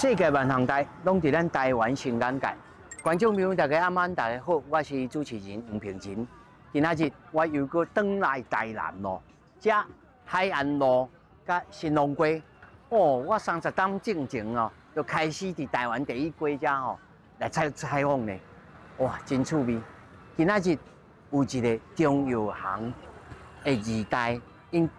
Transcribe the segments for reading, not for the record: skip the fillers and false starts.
世界万行代，攏佇咱台灣新眼界。觀眾朋友大家暗安，大家好，我是主持人黃平仁。今仔日我又閣轉來台南咯，這海岸路佮新隆街。哦，我30冬進前哦，就開始佇台灣第一街遮吼來採採訪呢。哇，真趣味！今仔日有一個中藥行的二代，𪜶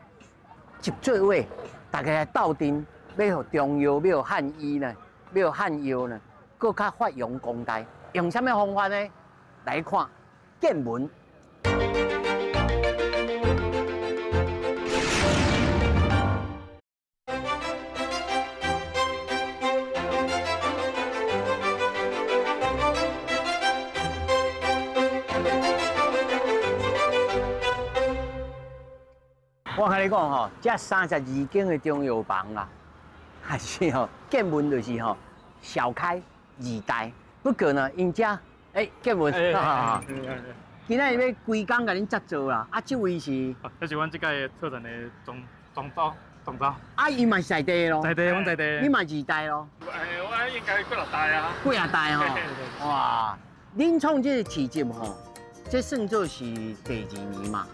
集做伙，大家來鬥陣。欲予中藥，欲予漢醫呢，欲予漢藥呢，閣較發揚光大。用啥物方法呢？來看見聞。我共你講吼，這32間的中藥房啊，還是吼見聞就是吼小開二代。不過呢，𪜶遮欸見聞，今仔日欲規工共恁接做啦。啊，這位是？這是阮這屆策展的總總召總召。啊，伊嘛是在地咯。在地，阮在地。你嘛二代咯？欸，我應該幾若代啊。幾若代吼？哇！恁創這個市集吼，這算做是第二年嘛？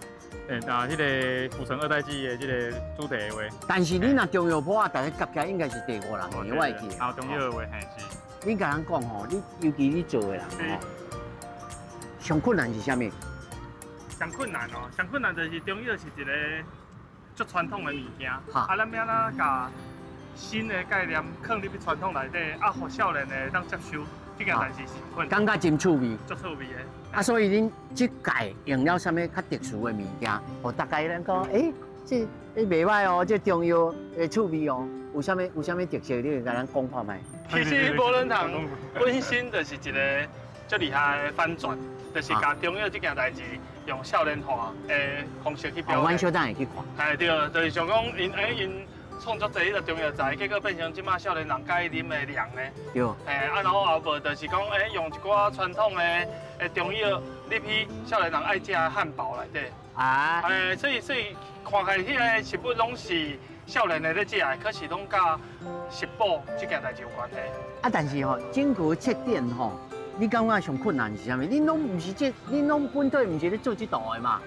欸，啊，彼个府城二代記的這个主題的話，但是你若中藥鋪啊，大家夾起來應該是第五人年，我會記。啊，中藥的話，嘿是。你共人講吼，你尤其你做的人吼，上困難是啥物？上困難哦，上困難就是中藥是一個足傳統的物件，啊，咱欲按怎共新的概念囥入去傳統內底，啊，予少年的會當接受。這件代誌是困難，感覺真趣味，足趣味的。啊，所以恁這屆用了啥物較特殊的物件，予大家咱講，欸，這欸袂䆀哦，這中藥的趣味哦，有啥物有啥物特色，你會共咱講看覓？其實薄仁堂本身就是一個足厲害的反轉，就是共中藥這件代誌用少年化的方式去表現。阮小等會去看。哎對，就是想講𪜶欸𪜶。創足濟彼个中藥材，結果變成這馬少年人佮意啉的涼呢。對。欸，啊，然後後無就是講，欸，用一寡傳統的的中藥入去少年人愛食的漢堡內底。啊。欸，所以看起來彼个食物攏是少年的咧食的，可是攏佮食補這件代誌有關係。啊，但是吼，整個策展吼。你感覺上困難是啥物？恁攏毋是這，恁攏本底毋是咧做這道的嘛？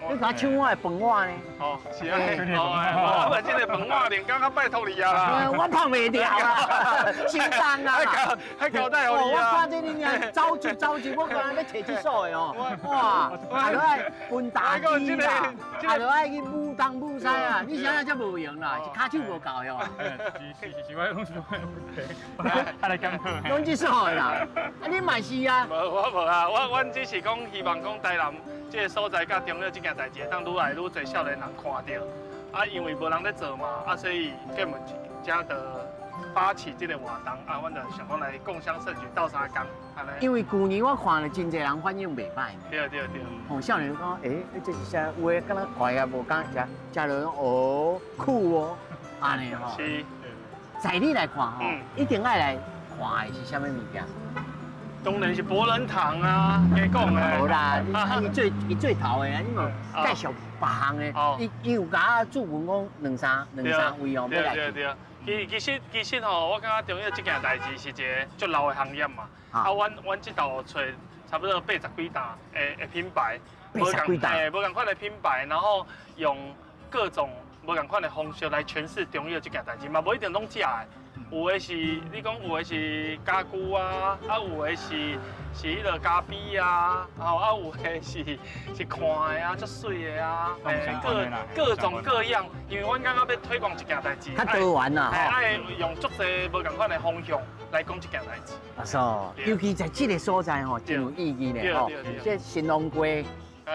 你共我搶我的飯碗呢？哦，是啊，哦，我這个飯碗連剛剛拜託你啊啦。我放袂牢啊，心重啊。還交代予你啊。我看這恁爾走出走出，我敢若欲揣這所的哦。哇，啊，著愛分大機啦，啊，著愛去舞東舞西啊。你啥遮無閒啦？是跤手無夠喲。是是是，我攏是我問題，啊來檢討。攏這所的啦，啊你嘛是啊。無，我無啊，我阮只是講希望講台南這个所在佮中藥這件代誌，會當愈來愈濟少年人看著。啊，因為無人咧做嘛，啊，所以見聞才就發起這个活動，啊，阮就想講來共襄盛舉，鬥相共，按呢。因為舊年我看了真濟人反應袂䆀。對對對。吼，少年講，欸，這是啥？有的敢若看起來無仝食，食落哦苦哦，按呢吼。是。在你來看吼，一定愛來看的是啥物物件？當然是薄仁堂啊，加講的。無啦，伊最伊最頭的啊，你無介紹別項的。伊伊有共我注文講兩三兩三位哦，欲來。對對對，其其實其實吼，我感覺中藥這件代誌是一个足老的行業嘛。啊，阮阮這道揣差不多八十幾檔的的品牌，八十幾檔，欸，無仝款的品牌，然後用各種無仝款的方式來詮釋中藥這件代誌，嘛無一定攏食的。有的是你講有的是家具啊，啊有的是是彼个咖啡啊，吼啊有的是是看的啊，足媠的啊，各各種各樣。因為阮感覺欲推廣一件代誌，較多元啦，愛用足濟無仝款的方向來講這件代誌。啊是，尤其在這个所在吼，真有意義咧吼，這新隆街。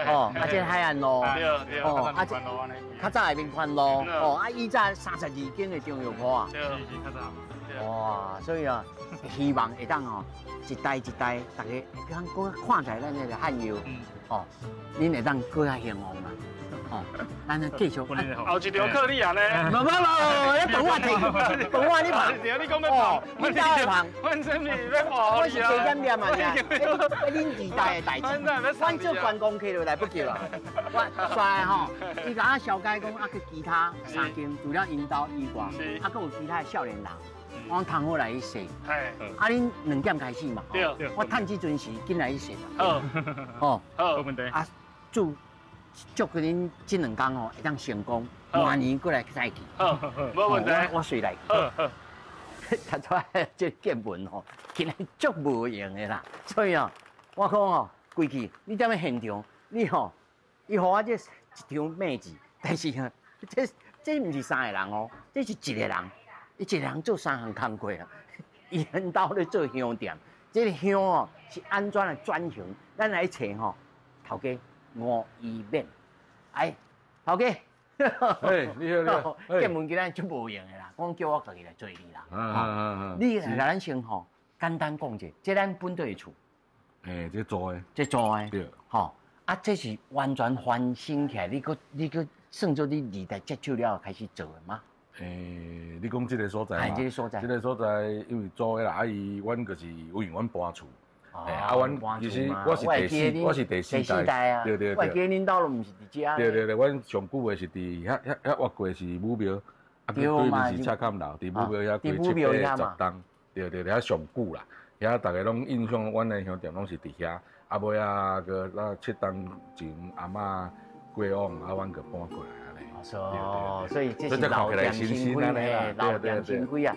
哦，啊，這海岸路，哦，啊，這較早的民權路，哦，啊，以前32間的中藥鋪啊，對，是較早。哇，所以啊，希望會當哦，一代一代，大家比方講看起來咱那个漢藥，哦，恁會當閣較興旺嘛。哦，咱繼續。後一條靠你啊咧。無無無，你飯碗提，飯碗你捧。你講欲捧，你哪會捧？阮啥物欲捧？我是加減念嘛，你恁二代的代誌。阮做觀光客就來不及啦。我煞來吼，伊共我紹介講啊，去其他三間，除了𪜶兜以外，啊，閣有其他的少年人。我講通好來去踅。啊，恁2點開始嘛？對。我趁這陣時緊來去踅嘛。好。哦。好。無問題。啊，祝祝恁這兩工吼會當成功，明年閣來再去。好，無問題。我隨來。好好。讀出來這個見聞吼，今日足無閒的啦。所以哦，我講哦，規氣你踮咧現場，你吼，伊予我這一張名字，但是吼，這毋是三個人哦，這是一個人，伊一個人做三項工課啊。伊𪜶兜咧做香店，這個香哦是按怎來轉型？咱來揣吼，頭家吳怡勉，哎，頭家。哎，你好，你好。見聞今仔足無閒的啦，講叫我家己來做你啦。你來共咱先吼，簡單講者，這咱本地的厝。欸，這租的。這租的。對。吼，啊，這是完全翻新起來，你閣算做你二代接手了後開始做的嗎？欸，你講這個所在嗎？這個所在。這個所在因為租的啦，啊伊，阮就是因為阮搬厝。啊，阮其實我是第四，我是第四代啊。對對對。我會記恁兜攏毋是佇遮。對對對，阮上久的是佇遐遐遐越過是武廟，啊，對面是赤崁樓，佇武廟遐過七八十棟，對對對，遐上久啦，遐逐个攏印象，阮的香店攏是佇遐，啊尾仔閣咱7冬前阿嬤過往，啊，阮閣搬過來按呢。哦，所以這是老店新開，老店新開啊。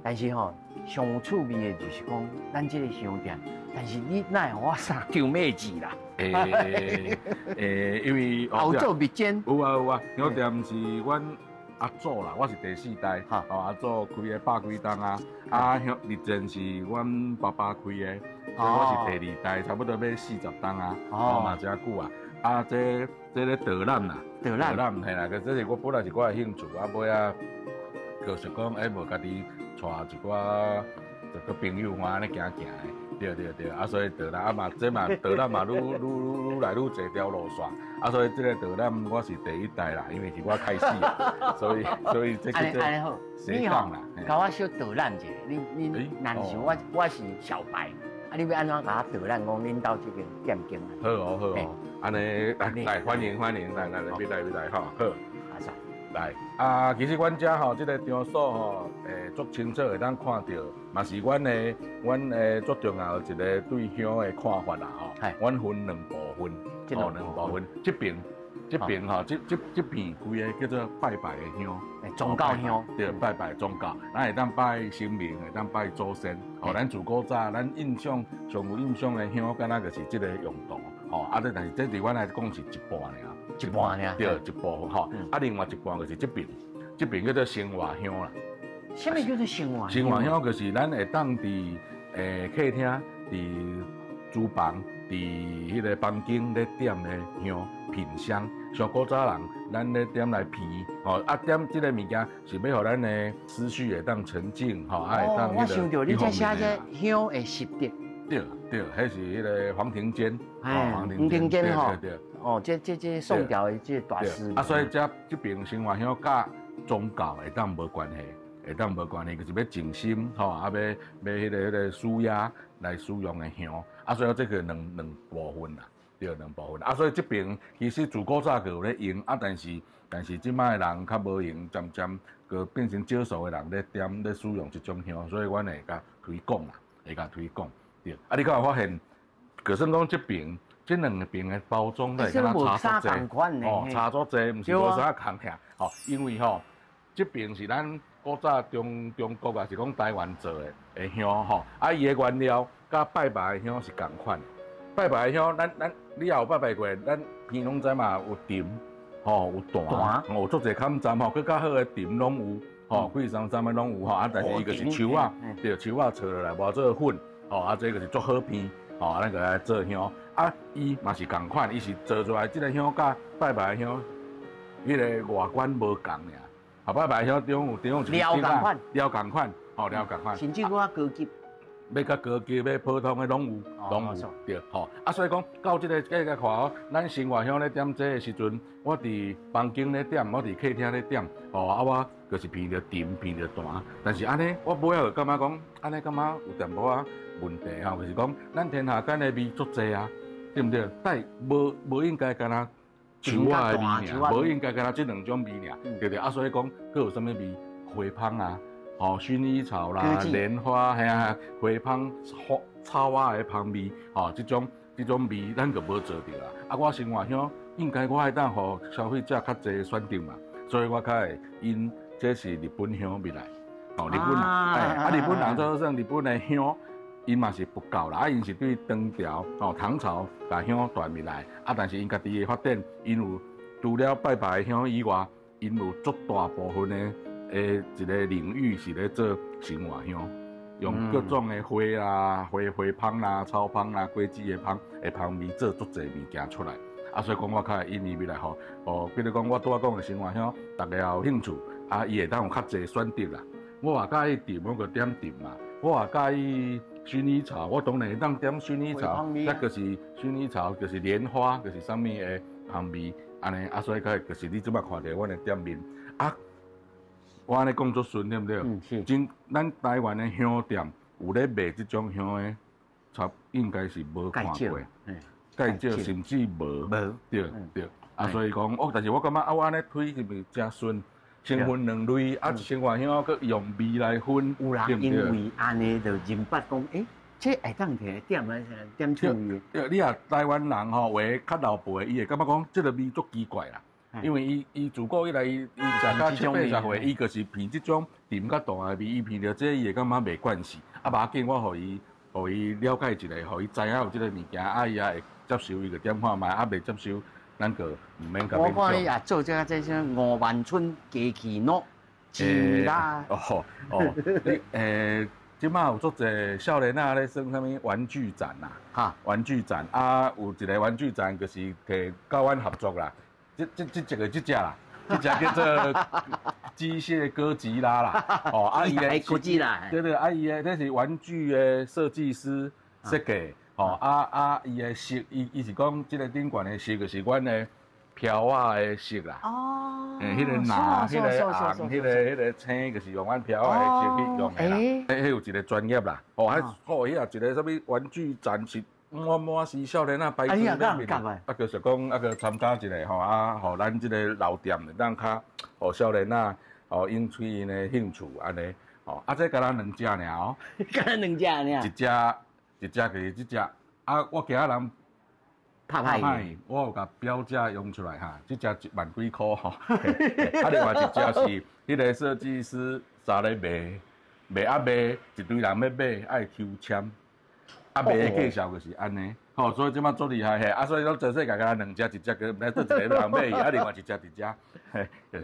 但是吼，上有趣味的就是講，咱這個香店，但是你哪會予我三張名字啦？欸欸，因為有做蜜餞。有啊有啊，香店是阮阿祖啦，我是第四代，吼阿祖開的百幾冬啊，啊香蜜餞是阮爸爸開的，所以我是第二代，差不多欲40冬啊，哦嘛誠久啊，啊這這个導覽啦，導覽，導覽嘿啦，這是我本來是我的興趣，啊尾仔就是講欸無家己帶一寡一個朋友按呢行行的，對對對，啊所以導覽啊嘛，這嘛導覽嘛愈愈愈愈來愈濟條路線，啊所以這個導覽我是第一代啦，因為是我開始的，所以這按呢按呢好，你吼，共我小導覽一下，你你若是我我是小白，啊你欲按怎共我導覽講恁兜這間店經啊？好哦好哦，按呢來來歡迎歡迎，來來來，別來別來吼，好。來啊，其實阮遮吼，這個場所吼，會足清楚會當看著，嘛是阮的阮的足重要一個對香的看法啦吼。阮分兩部分，哦，兩部分，這邊這邊吼，這這這片規个叫做拜拜的香，宗教香，對，拜拜宗教，咱會當拜神明，會當拜祖先。哦，咱自古早，咱印象上有印象的香，敢若就是這個用途。吼，啊，這但是這對阮來講是一半爾。一半爾，對，一部分吼。啊，另外一半就是這邊，這邊叫做生活香啦。啥物叫做生活香？生活香就是咱會當佇客廳、佇廚房、佇彼個房間咧點的香品香。上古早人，咱咧點來鼻，吼啊點這個物件是欲予咱的思緒會當沉靜，吼啊會當哦，我想著你這寫這香會習得。對對，彼是彼個黃庭堅，黃庭堅吼。對對。哦，這這這宋朝的這大師。啊，所以這這爿生活香佮宗教會當無關係，會當無關係，就是欲靜心吼，啊，欲欲彼個彼個舒壓來使用的香。啊，所以這個兩兩部分啦，對，兩部分。啊，所以這爿其實自古早就有咧用，啊，但是但是這擺的人較無閒，漸漸閣變成少數的人咧點咧使用這種香，所以阮會共推廣啦，會共推廣。對，啊，你敢有發現？就算講這爿。這兩爿的包裝都會敢若差足濟，哦，差足濟，毋是無啥仝爾，吼，因為吼，這爿是咱古早中中國啊，是講台灣做的的香吼，啊，伊的原料佮拜拜的香是仝款的。拜拜的香，咱咱你也有拜拜過，咱鼻攏知嘛有甜，吼，有彈，有足濟坎站吼，閣較好的甜攏有，吼，幾三三的攏有吼，啊，但是伊就是樹仔，對，樹仔搓落來，磨做粉，吼，啊，這就是足好鼻，吼，啊，咱就來做香。啊，伊嘛是仝款，伊是做出來這個香佮拜拜的香，彼個外觀無仝爾。啊，拜拜香中有中有一料仝款，料仝款，吼，料仝款。甚至閣較高級。欲較高級，欲普通的攏有，攏有，對，吼。啊，所以講到這個這個看哦，咱生活香咧點這个時陣，我佇房間咧點，我佇客廳咧點，吼，啊，我就是鼻著甜，鼻著彈。但是按呢，我尾仔就感覺講，按呢感覺有淡薄仔問題吼，就是講咱天下間的味足濟啊。對毋對？但無無應該敢若樹仔的味爾，無應該敢若這兩種味爾，對不對？啊，所以講，閣有啥物味？花芳啊，吼，薰衣草啦、蓮花，嘿啊，花芳、花草仔的芳味，吼，這種味咱就無做著啦。啊，我生活香應該我會當予消費者較濟選擇嘛，所以我較會引這是日本香入來，吼，日本人，欸，啊，日本人做算日本的香，𪜶嘛是佛教啦，啊，𪜶是對唐朝，吼，唐朝共香傳入來，啊，但是𪜶家己的發展，𪜶有除了拜拜的香以外，𪜶有足大部分的一個領域是咧做生活香，用各種的花啦、花花芳啦、草芳啦、果子的芳的芳味做足濟物件出來。啊，所以講我較會引伊入來吼，哦，比如講我拄仔講的生活香，大家也有興趣，啊，伊會當有較濟選擇啦。我也佮意甜，我就點甜嘛；我也佮意薰衣草，我當然會當點薰衣草，那就是薰衣草，就是蓮花，就是啥物的香味，按呢啊，所以較就是你這擺看著阮的店面啊，我按呢講足順對毋對？嗯，是。真，咱台灣的香店有咧賣這種香的，差應該是無看過，較少甚至無。無。對對。啊，所以講，哦，但是我感覺啊，我按呢推是毋是誠順？先分兩類，啊，生活香閣用味來分。有人因為按呢就認捌講，欸，這會當提來點啊，點趣味。對，你若台灣人吼，話較老輩，伊會感覺講這個味足奇怪啦。因為伊自古以來，伊食到七八十歲，伊就是鼻這種甜較大的味，伊鼻著這伊會感覺袂慣勢。啊，無要緊，我予伊了解一下，予伊知影有這個物件，啊，伊也會接受，伊就點看覓，啊，袂接受，咱就毋免共。我看你也做這個這啥五萬春機器腦，是啦。哦哦，你這擺有足濟少年仔咧耍啥物玩具展啦，哈，玩具展啊，有一個玩具展就是提佮阮合作啦。這個這隻啦，這隻叫做機械哥吉拉啦。哦，啊伊的哥吉拉，對對，啊伊的這是玩具的設計師設計，哦啊啊伊的色，伊是講這個頂懸的色就是阮的飄仔的色啦。哦。欸，彼個藍、彼個紅、彼個青，就是用阮飄仔的色去用的啦。彼有一個專業啦。哦，還哦，彼一個啥物玩具展是。滿滿是少年仔排隊咧面，啊，就是講啊，閣參加一下吼，啊，予咱這個老店會當較，予少年仔，吼引起𪜶的興趣按呢，吼，啊，這敢若兩隻爾哦，敢若兩隻爾，一隻，一隻就是這隻，啊，我驚人拍歹，我有共標價用出來哈，這隻一萬幾箍吼，啊，另外一隻是彼個設計師啥咧賣，賣啊賣，一堆人欲買，愛抽籤。啊，賣的介紹就是按呢，吼，所以這擺足厲害嘿，啊，所以講全世界敢若兩隻，一隻閣毋知佗一个人買去，啊，另外一隻佇遮。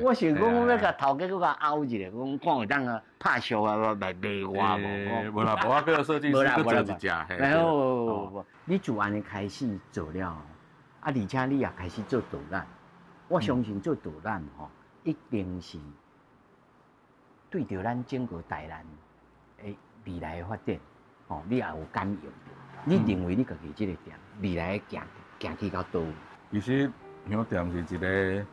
我想講，我欲共頭家閣共拗一下，講看會當啊拍俗啊，來賣我無？無啦，無啊，閣設計師閣做一隻。嘿。哦，你自按呢開始做了，啊，而且你也開始做導覽，我相信做導覽吼，一定是對著咱整個台南的未來的發展。哦，你也有感應著。你認為你家己這個店未來行行去到佗位？其實香店是一個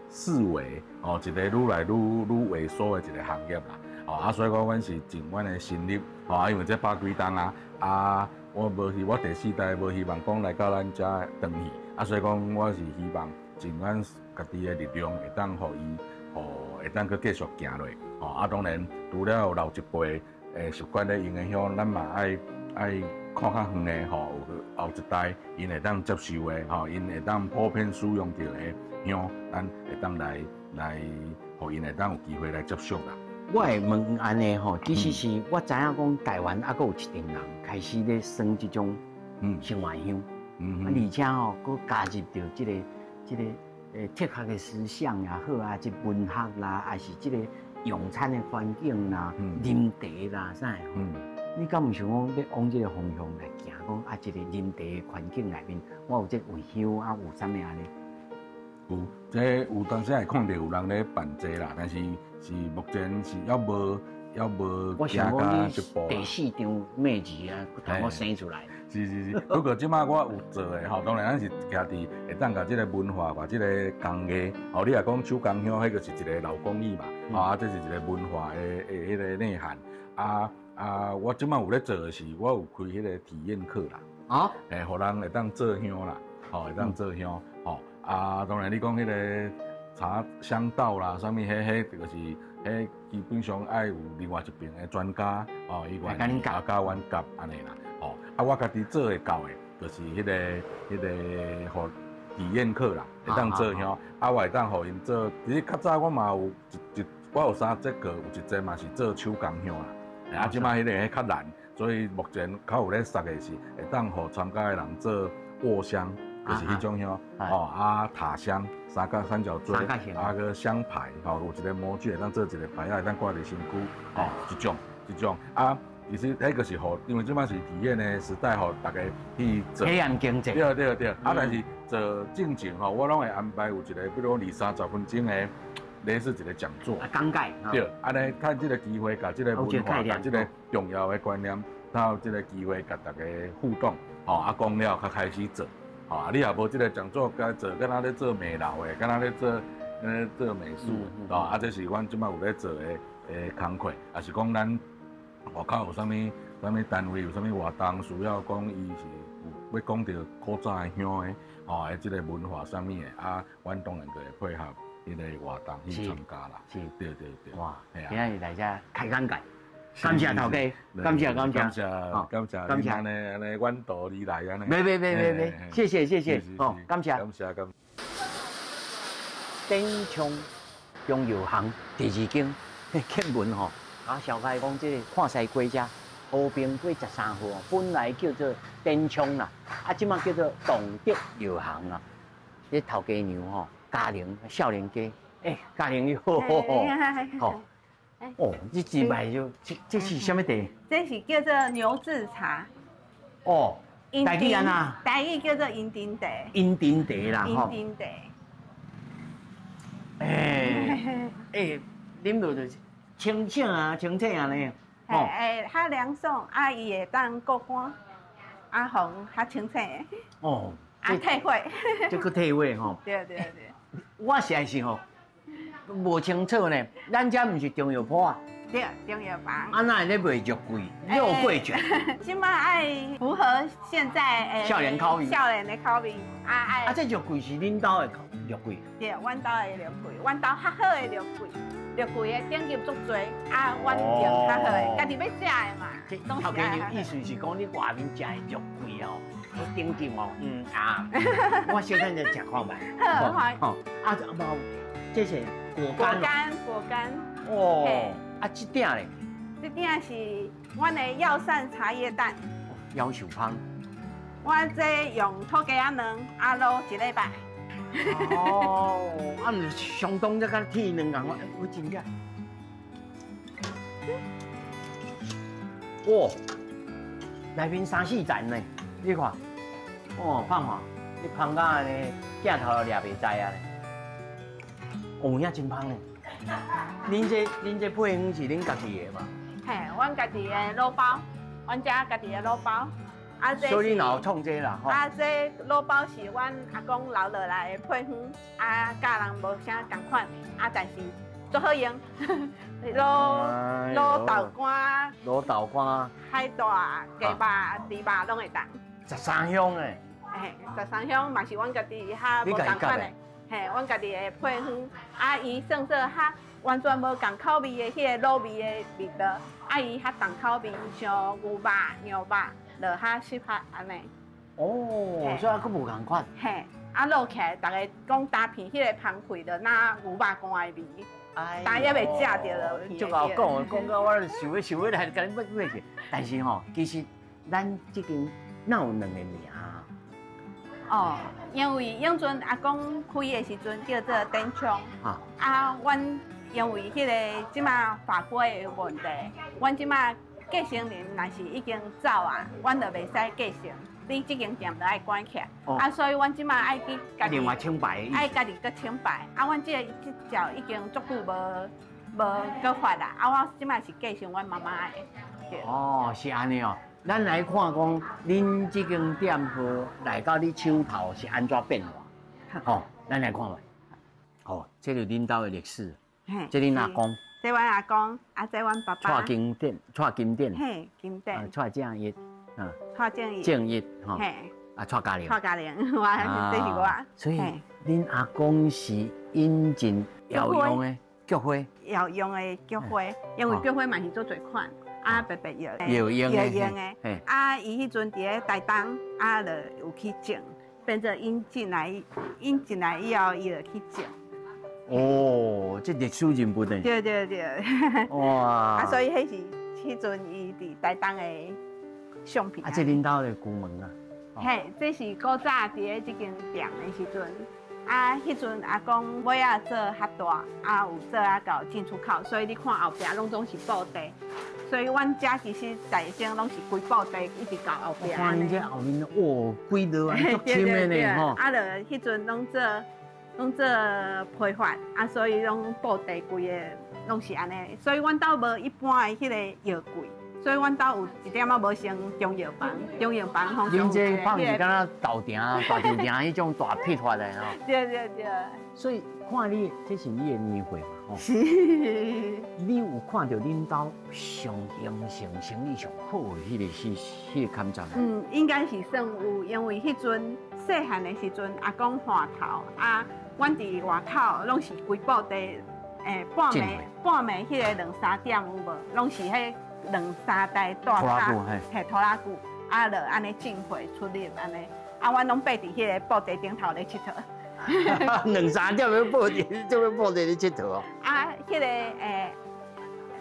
四維哦，一個愈來愈愈萎縮的一個行業啦。哦，啊，所以講，阮是盡阮的心力。哦，啊，因為這百幾冬啊，啊，我無希我第四代無希望講來到咱遮轉去。啊，所以講，我是希望盡阮家己的力量，會當予伊，予會當閣繼續行落。哦，啊，當然，除了有老一輩習慣咧用的香，咱嘛愛愛看較遠的吼，有後一代𪜶會當接受的吼，𪜶會當普遍使用著的香，咱會當來來，予𪜶會當有機會來接觸啦。我會問按呢吼，其實是我知影講台灣猶閣有一陣人開始咧耍這種生活香，啊，而且吼閣加入著這個哲學的思想也好啊，這文學啦，還是這個用餐的環境啦、啉茶啦啥的，你敢毋想講欲往這個方向來行？講啊，這個啉茶的環境內面，我有這個味香啊，有啥物按呢？有，這有當時會看著有人咧辦這啦，但是是目前是猶無猶無我想講你第四張秘字啊，頭我生出來。是是是，不過這擺我有做的吼，當然咱是徛佇會當共這個文化或這個工藝，吼，你若講手工香，彼個是一個老工藝嘛，啊，這是一個文化的彼個內涵。啊啊，我這擺有咧做的是，我有開彼個體驗課啦，啊，欸，予人會當做香啦，吼，會當做香，吼，啊，當然你講彼個查香道啦，啥物彼彼就是彼基本上愛有另外一邊的專家哦，伊願意佮阮夾按呢啦，哦，啊我家己做會到的，就是彼個予體驗課啦，會當做香，啊我會當予𪜶做。其實較早我嘛有一一，我有三節課，有一節嘛是做手工香啦。啊，這擺彼個彼較難，所以目前較有咧捒的是會當予參加的人做臥香，就是彼種香，哦啊塔香、三角三角錐，啊閣香牌，吼有一個模具會當做一個牌仔，會當掛佇身軀，哦，這種這種啊。其實彼個是予，因為這擺是體驗的時代，予大家去做體驗經濟。對對對，啊，但是做進前吼，我攏會安排有一個，比如講二三十分鐘的類似一個講座。講解。對，按呢趁這個機會，共這個文化，共這個重要的觀念，透這個機會，共大家互動，吼啊講了，較開始做，吼啊你若無這個講座，共做，敢若咧做美勞的，敢若咧做做美術，哦啊這是阮這擺有咧做的的工課，也是講咱外口有啥物啥物單位有啥物活動需要講伊是有欲講著古早的香的，吼，這個文化啥物的，啊，阮當然就會配合彼個活動去參加啦。是，對對對。哇，今仔日來遮開眼界，感謝頭家，感謝感謝，感謝感謝，感謝按呢按呢遠途而來按呢。袂袂袂袂袂，謝謝謝謝，哦，感謝。感謝感謝。典昌中藥行第二間見聞吼。啊，小開講這個看西街遮和平街13號，本來叫做典昌啦，啊，這擺叫做同德藥行啊。這頭家娘吼，嘉玲少年家，欸，嘉玲你好，好，哦，這支賣就這是啥物茶？這是叫做牛至茶。哦，台語按怎？台語叫做銀頂茶。銀頂茶啦，吼。銀頂茶。欸欸，啉落就是。清醒啊，清醒啊呢，吼，欸，較涼爽，啊，伊會當過肝，啊，予人較清醒。哦，啊，退火。這閣退火吼。對對對。我實在是吼，無清楚呢。咱遮毋是中藥鋪啊。對，中藥房。啊，哪會咧賣肉桂？肉桂捲。這擺愛符合現在欸少年口味。少年的口味，啊愛。啊，這肉桂是恁兜的肉桂？對，阮兜的肉桂，阮兜較好的肉桂。肉桂的等級足濟，啊，阮用較好的，家己欲食的嘛。頭家娘意思是講，你外面食的肉桂哦，彼等級哦，嗯啊，我小等下食看覓。好，好，啊，無，這是果乾。果乾，果乾。哦，啊，這鼎咧？這鼎是阮的藥膳茶葉蛋。夭壽芳。我這用土雞仔卵，啊，滷一禮拜。哦，啊，毋是相當這個天卵仝款，我真正。哇，內面三四層呢，你看，哦，芳吼，你芳到按呢，鏡頭都掠袂知啊咧。哦，有影真芳呢。恁這配方是恁家己的嘛？嘿，阮家己的滷包，阮遮家己的滷包。啊，所以你若有創這啦，吼。啊，這滷包是阮阿公留落來的配方，啊，佮人無啥仝款，啊，但是足好用。滷滷豆乾，滷豆乾，海帶、雞肉、豬肉攏會當。13香的。嘿，13香嘛是阮家己較無仝款的，嘿，阮家己的配方，啊，伊算做較完全無仝口味的彼个滷味的味道，啊，伊較重口味，像牛肉、牛肉。落較適合按呢。哦，所以閣無仝款。嘿，啊滷起來，逐家講焦片彼个芳氣，就若牛肉乾的味。但猶未食著了。足𠢕講，講到我想欲想欲來共你買買去。但是吼，其實咱這間哪有兩個名啊？哦，因為永陣阿公開的時陣叫做典昌。啊，阮因為彼个這馬法規的問題，阮這馬。繼承人若是已經走啊，阮就袂使繼承，你這間店就愛關起來。啊，所以阮這馬愛去家己，另外請牌，愛家己閣請牌。啊，阮這個這條已經足久無閣發啦。啊，我這馬是繼承阮媽媽的。哦，是按呢哦。咱來看講，恁這間店號來到你手頭是按怎變化？吼，咱來看覓。哦，這就恁兜的歷史。這恁阿公。這阮阿公，啊，這阮爸爸。蔡金店，蔡金店。嘿，金店。蔡正一，啊。蔡正一。正一，吼。嘿。啊，蔡嘉玲。蔡嘉玲，我這是我。所以恁阿公是引進藥用的菊花。藥用的菊花，因為菊花嘛是做濟款，啊白白藥。藥用的。藥用的。啊，伊彼陣佇咧台東，啊，就有去種，變做引進來，引進來以後，伊就去種。哦，這歷史人物呢？對對對。哇！啊，所以彼是彼陣伊佇台東的相片。啊，這恁兜的旧門啊？嘿，這是古早佇咧這間店的時陣，啊，彼陣阿公尾仔做較大，啊，有做啊到進出口，所以你看後壁攏總是布袋，所以阮遮其實大間攏是規布袋一直到後壁。看恁這後面哦，規道啊，足深的呢吼。啊，就彼陣攏做。攏做批發，啊，所以攏布袋規个攏是按呢，所以阮兜無一般的彼个藥櫃，所以阮兜有一點仔無成中藥房，中藥房吼。恁這放是敢若豆店、大稻埕彼種大批發的吼。對對對。所以看你，這是你的年歲嘛吼。是。你有看著恁兜上興盛、生意上好的彼個是彼個坎站？嗯，應該是算有，因為彼陣細漢的時陣，阿公換頭啊。阮佇外口攏是規布袋，半暝半暝彼個兩三點有無？攏是彼兩三台大卡，嘿拖拉機，啊，就按呢進貨出入按呢，啊，阮攏爬佇彼個布袋頂頭咧𨑨迌。兩三點要布袋，做欲布袋咧𨑨迌哦。啊，彼個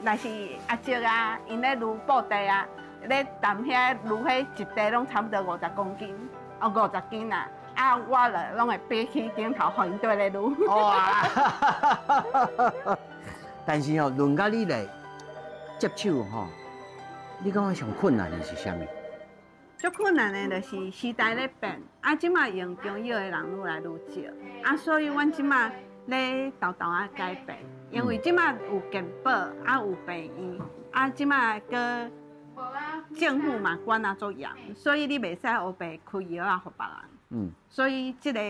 若是阿叔啊，𪜶咧擼布袋啊，咧擔遐擼彼一袋攏差不多50公斤，哦，50斤啦。啊，我就攏會爬去頂頭，予𪜶綴咧擼。哇！但是吼，輪到你來接手吼，你感覺上困難的是啥物？最困難的就是時代咧變，啊，這馬用中藥的人愈來愈少，啊，所以阮這馬咧沓沓仔改變，因為這馬有健保，啊有病院，啊這馬閣政府嘛管啊足嚴，所以你袂使烏白開藥啊，予別人。嗯，所以這個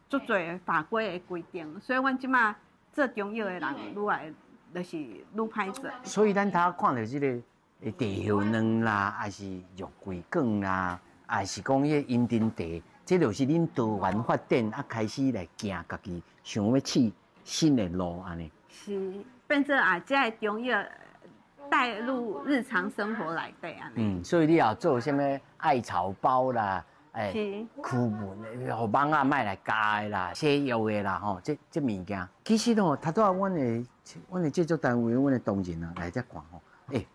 足濟法規的規定，所以阮這馬做中藥的人愈來就是愈歹做。所以咱頭看著這個茶葉卵啦，還是肉桂卷啦，還是講彼個銀針茶，這就是恁多元發展啊，開始來行家己想欲試新的路按呢。是變做啊，這个中藥帶入日常生活內底按呢。嗯，所以你也做啥物艾草包啦。欸，驅蚊的，予蚊仔莫來咬的啦，洗藥的啦，吼，這物件，其實吼，頭拄仔阮的製作單位，阮的同仁啊來遮看吼，欸，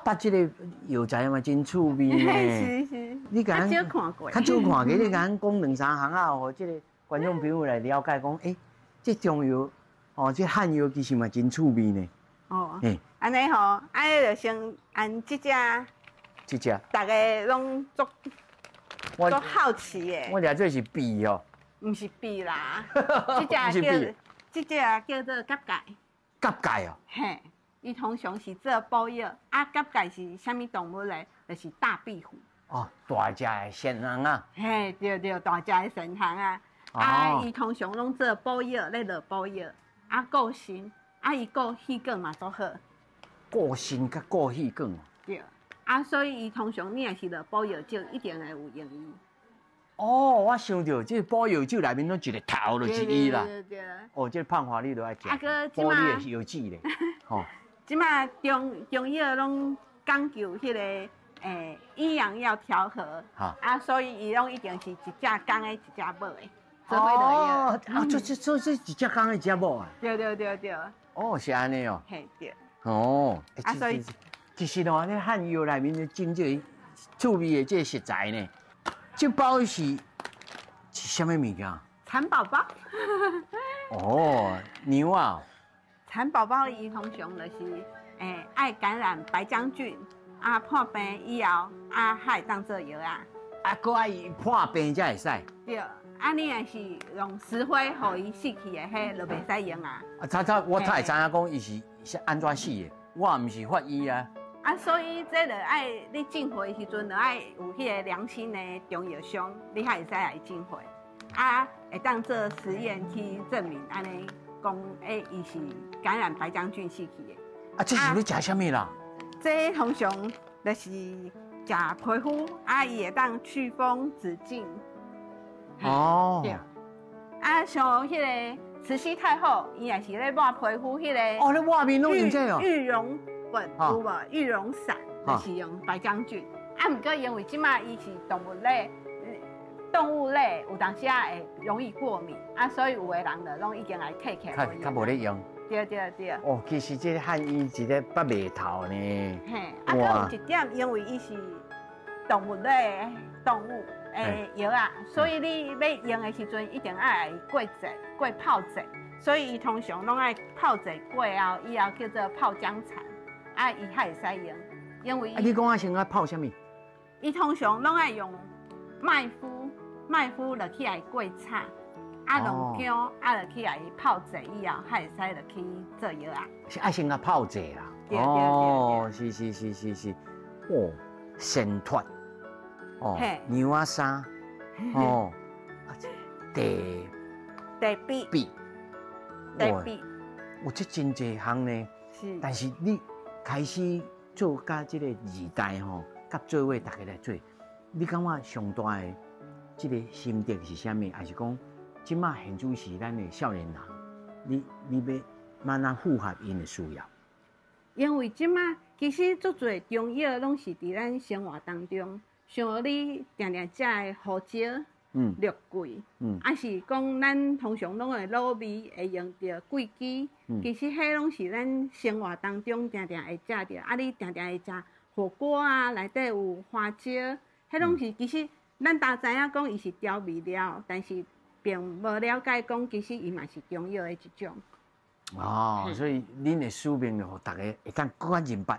捌這个藥材嘛真趣味呢。是是。你共較少看過。較少看過，你共阮講兩三行啊，予這个觀眾朋友來了解講，欸，這中藥，吼，這漢藥其實嘛真趣味呢。哦。欸，按呢吼，按呢就先按這隻。這隻。逐个攏足。我足好奇的，我掠這是豸哦，毋是豸啦，這隻叫這隻叫做蛤蚧。蛤蚧哦，嘿，伊通常是做補藥，啊，蛤蚧是啥物動物咧？就是大壁虎。哦，大隻的鱔紅啊。嘿，對對，大隻的鱔紅啊，啊，伊通常攏做補藥，咧落補藥，啊，顧腎，啊，伊顧血管嘛足好。顧腎佮顧血管。對。啊，所以伊通常你若是落補藥酒，一定會有用伊。哦，我想著這個補藥酒內面攏一個頭就是伊啦。對對對。哦，這個胖華你都愛食。啊，閣補你的藥劑咧。吼。這馬中藥攏講究彼個陰陽要調和。啊，所以伊攏一定是一隻公的，一隻母的。做伙落藥。哦，啊，這一隻公的，一隻母啊。對對對對。哦，是按呢哦。嘿對。哦。啊，所以。其實哦，咧漢藥內面真正趣味的這個食材呢，這包是啥物物件？蠶寶寶。哦，牛啊！蠶寶寶伊通常就是愛感染白漿菌，啊破病以後啊，才會當做藥啊。啊，閣愛破病才會使。對，啊你若是用石灰予伊死去的，彼就袂使用啊。啊，他我才會知影講伊是按怎死的，我毋是法醫啊。啊，所以這就愛你進貨的時陣，就愛有彼個良心的中藥商，你才會使來進貨。啊，會當做實驗去證明，按呢講，伊是感染白漿菌死去的。啊，這是咧食啥物啦？這通常就是食皮膚，啊，伊會當祛風止痉。哦。對。啊，像彼个慈禧太后，伊也是咧抹皮膚，彼个。哦，咧抹面攏用這個哦。玉容粉有無？玉容散就是用白將軍。啊，毋過因為這馬伊是動物類，動物類有當時仔會容易過敏，啊，所以有的人就攏已經來退起來。較較無咧用。對對對。哦，其實這個漢醫一個捌袂透呢。嘿，啊，閣有一點，因為伊是動物類動物的藥啊，所以你欲用的時陣一定愛過熱、過泡者，所以伊通常攏愛泡者過後，以後叫做泡薑茶，啊，伊才會使用。因為啊，你講啊，先愛泡啥物？伊通常攏愛用麥麩，麥麩落去來過炒，啊，用薑啊落去來泡者以後，才會使落去做藥啊。是愛先共泡者啦。對對對。哦，是是是是是，哦，神脫，哦，牛仔衫，哦，地地筆，筆，地筆，有這真濟項呢。是。但是你開始做佮這个二代吼，佮做伙大家來做，你感覺上大的這个心得是啥物？還是講這馬現主時咱的少年人，你欲按怎符合𪜶的需要？因為這馬其實足濟中藥攏是佇咱生活當中，像你定定食的胡椒、肉桂，抑是講咱通常攏會滷味會用著桂枝，其實彼攏是咱生活當中定定會食著。啊，你定定會食火鍋啊，內底有花椒，彼攏是其實咱大知影講伊是調味料，但是並無了解講其實伊嘛是中藥的一種。哦，所以恁的使命就予大家會當閣較認捌，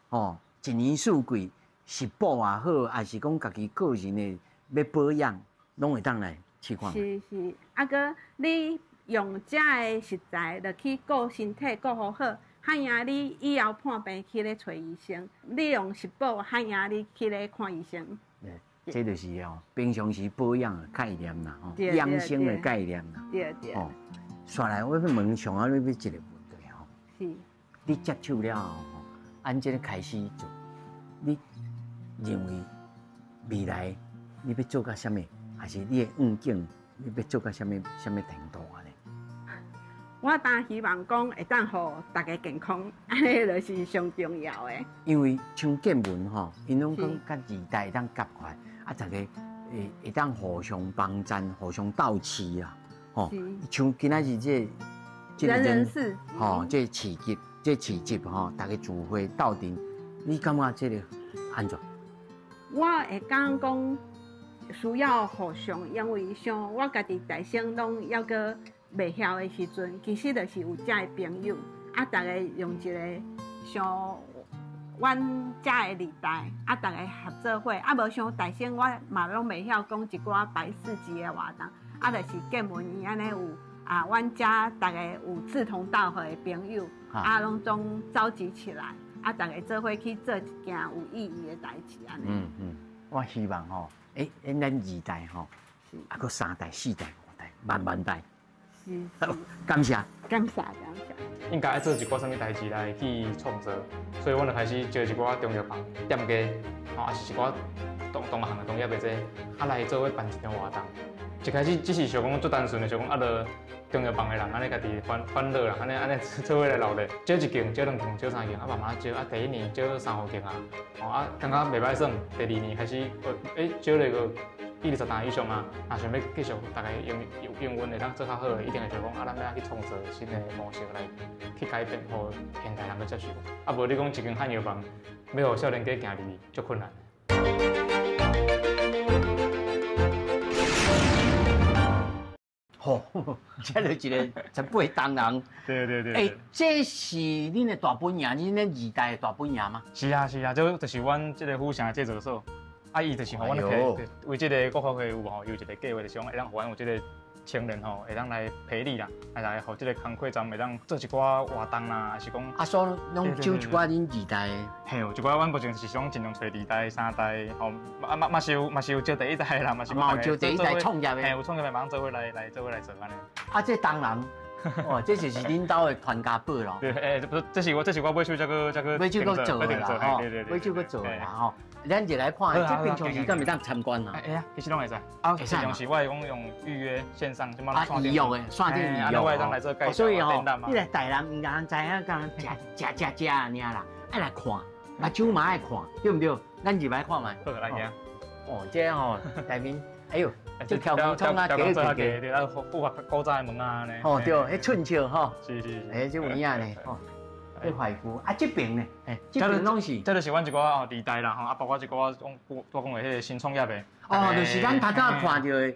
哦，一年四季食補也好，抑是講家己個人的欲保養，攏會當來試看。是是，啊，閣你用遮的食材落去顧身體顧好好，較贏你以後破病去咧揣醫生。你用食補，較贏你去咧看醫生。這就是哦，平常時保養的概念啦，吼，養生的概念啦。對對。哦，煞來我欲問上啊，你欲一個問題吼。是。你接手了後吼，按這个開始做，你認為未來你欲做到啥物？還是你的願景，你欲做到啥物啥物程度按呢？我當希望講會當予大家健康，按呢就是上重要的。因為像建文吼，𪜶攏講佮二代會當夾起來，啊，大家會會當互相幫贊、互相鬥氣啦，吼。像今仔日這個這個人人市集，吼，這個市集，這個市集吼，大家聚會鬥陣，你感覺這個按怎？我會感覺講需要互相，因為像我家己大聲攏猶閣袂曉的時陣，其實就是有遮的朋友，啊，逐家用一个像阮遮的二代，啊，逐家合做伙，啊，無像大聲我嘛攏袂曉講一寡擺市集的活動，啊，就是建文伊按呢有啊，阮遮逐家有志同道合的朋友，啊，攏總召集起來，啊，逐家做伙去做一件有意義的代誌，按呢。嗯嗯，我希望吼，咱二代吼，啊，閣三代、四代、五代，萬萬代。是，感謝，感謝，感謝。應該愛做一寡啥物代誌來去創作，所以阮就開始招一寡中藥房店家，吼，抑是一寡同同行的同業的這，啊來做伙辦一場活動。一開始只是想講足單純的，想講啊，著中藥房的人按呢家己歡歡樂啦，按呢按呢做伙來鬧熱，招一間，招兩間，招三間，啊慢慢招，啊第一年招三五間啊，吼啊感覺袂歹耍，第二年開始，招了個20單以上啊，若想欲繼續大家營營運會當做較好的，一定會想講啊，咱欲按怎去創造新的模式來去改變，予現代人去接受。啊，無你講一間漢藥房，欲予少年家行入去，足困難。吼，這就一個18銅人。對對對。欸，這是恁的大本營，恁的二代的大本營嗎？是啊是啊，這就是阮這個府城的製作所。啊，伊就是予阮提，為這個國發會有吼，有一個計劃，就是講會當予阮有這個青年吼，會當來培力啦，來予這個工課站會當做一寡活動啦，還是講啊，所以攏招一寡恁二代的。嘿，有一寡阮目前是想盡量揣二代、三代，吼，啊嘛嘛是有嘛是有招第一代啦，嘛是嘛有招第一代創業的，嘿，有創業的，嘛做伙來來做伙來做按呢。啊，這銅人，哦，這就是恁兜的傳家寶咯。對，欸，不是，這是我買手才閣買手閣做的啦，吼，對對對，買手閣做的啦，吼。咱就來看，這平常時敢會當參觀啊？會啊，其實攏會使。啊，平常時我會講用預約線上，啊，預約的，線頂預約。我會當來做介紹。所以吼，你來台南毋通知影，敢食食食食爾啦，愛來看，目睭嘛愛看，對毋對？咱入來看覓。好，來行。哦，這吼內面，哎喲，這挑工創啊，加加，對啊，符合古早的門啊呢。哦，對，彼寸笑吼。是是是。哎，這有影呢，吼。這懷舊啊，這邊呢？這邊攏是，這就是阮一寡哦二代啦吼，啊，包括一寡講我講的彼個新創業的。哦，就是咱頭拄看著的，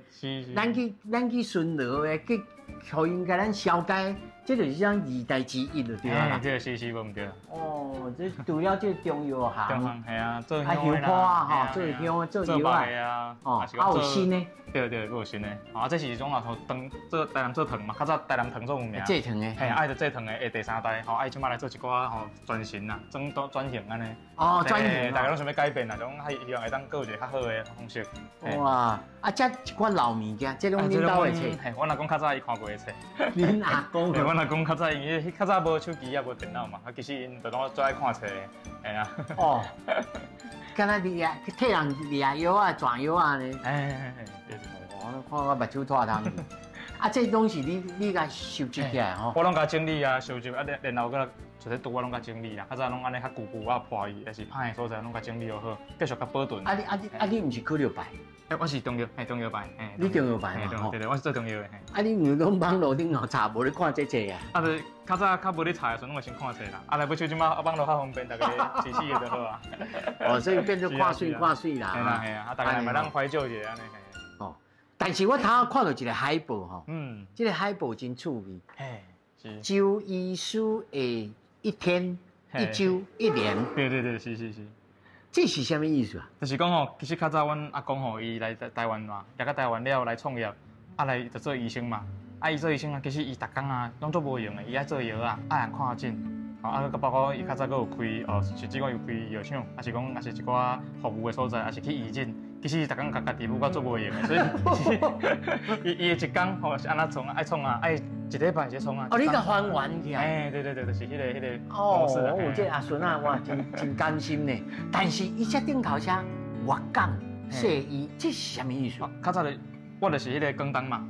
咱去巡邏的，去予𪜶共咱消解，這就是咱二代之一就對啦。對，是是，無毋對。哦，這除了這中藥行，中行係啊，做香的啊，吼，做香做藥啊，哦，啊有新的。對對，閣有新的。啊，這是一種啊，糖做台南做糖嘛，較早台南糖做有名。製糖的。嘿，愛著製糖的，下第三代，吼，愛這擺來做一寡吼轉型啊，轉轉型按呢。哦，轉型。大家攏想欲改變啊，種希望會當閣有一個較好的方式。哇！啊，這一寡老物件，這攏恁兜的冊。嘿，阮阿公較早伊看過的冊。恁阿公？嘿，阮阿公較早因為較早無手機也無電腦嘛，啊，其實𪜶就攏最愛看冊的，嘿啊。哦。敢若掠替人掠藥啊、轉藥啊呢？哎，對對。我看我目睭脫湯去。啊，這攏是你共收集起來吼？我攏共整理啊，收集啊，然後閣就是拄我攏共整理啦。較早攏按呢較舊舊啊破去，抑是歹的所在攏共整理好，繼續共保存。啊你啊你啊你毋是考著牌？欸，我是中藥，嘿，中藥牌，嘿。你中藥牌嘛？對對，我是做中藥的。啊，你毋是攏網路頂頭查，無咧看這冊啊？啊，就較早較無咧查的時陣，攏會先看冊啦。啊，來尾手這擺網路較方便，大家自始的就好啊。哦，所以變做看媠看媠啦。係啦係啊，啊，大家嘛當懷舊一下按呢。哦，但是我頭仔看到一個海報吼，這個海報真趣味。嘿，是。周醫師的一天、一週、一年。對對對，是是是。這是啥物意思啊？就是講吼，其實較早阮阿公吼，伊來台灣嘛，來到台灣了來創業，啊來就做醫生嘛。啊，伊做醫生啊，其實伊逐工啊，攏足無閒的，伊愛做藥啊，愛人看診。吼啊，閣包括伊較早閣有開哦，甚至講有開藥廠，抑是講抑是一寡服務的所在，抑是去義診。其實逐工共家己舞到足無閒的，所以伊伊的一工吼是按怎創啊？愛創啊？愛一禮拜是創啊？哦，你共還原起來？欸，對對對，就是彼個哦，我有這個阿孫仔，我真真甘心呢。但是伊這頂頭寫粵港西醫，這是啥物意思？較早的我就是彼個廣東嘛。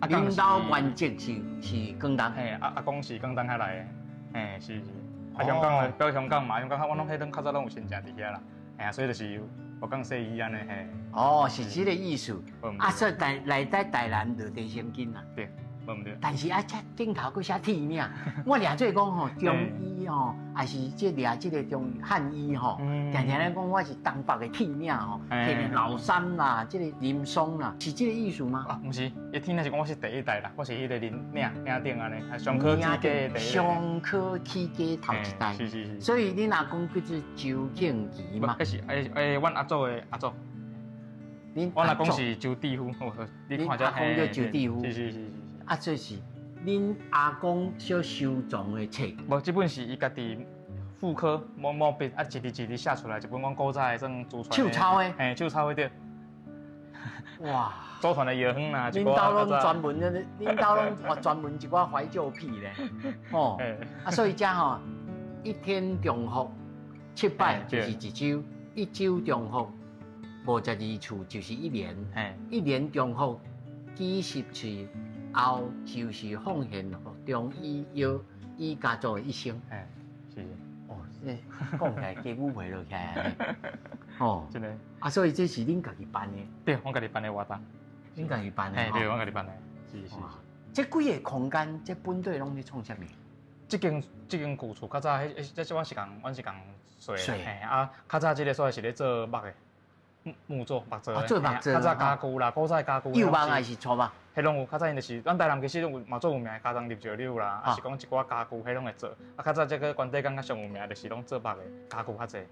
恁兜原籍是廣東？嘿，阿公是廣東遐來的，嘿，是是。啊，香港的，表香港嘛，香港我攏彼陣較早攏有親戚佇遐啦，嘿啊，所以就是我講西醫按呢嘿。哦，是這個意思。啊，所以台來在台南就地生根啦。對，無毋對。但是啊，這頂頭閣寫天命，我掠做講吼，中醫吼，抑是這掠這個中漢醫吼，定定咧講我是東北的天命吼，這個老三啦，這個林松啦，是這個意思嗎？啊，毋是，伊天命是講我是第一代啦，我是彼個林嶺嶺頂按呢，上科起家的第一。上科起家頭一代。是是是。所以恁阿公叫做周慶祺嘛？彼是阮阿祖的阿祖。阮阿公是周志夫，你看阿公叫周志夫。是是是是。啊，這是恁阿公所收藏的冊。無，這本是伊家己婦科毛毛筆啊，一字一字寫出來，一本阮古早的算祖傳。手抄的。嘿，手抄的對。哇！祖傳的藥方啦，恁兜攏專門，恁兜攏專門一寡懷舊癖咧。哦。啊，所以這吼，一天重複七擺就是一週，一週重複52次就是一年，一年重複幾十次後，就是奉獻中醫藥醫家族的一生。是。哦，這講起來雞母皮落起來。哦，真的。啊，所以這是恁家己辦的？對，阮家己辦的活動。恁家己辦的？嘿，對，阮家己辦的。是是。這幾个空間，這本底攏咧創啥物？這間舊厝較早，彼這阮是共稅。嘿，啊，較早這个所在是咧做木的。木作木做，做木做。較早家具啦，古早家具。柚木還是粗木？彼攏有，較早𪜶就是，咱台南其實攏有嘛足有名的加工入石榴啦，抑是講一寡家具，彼攏會做。啊，較早這个關帝港較上有名，就是攏做木的家具較濟。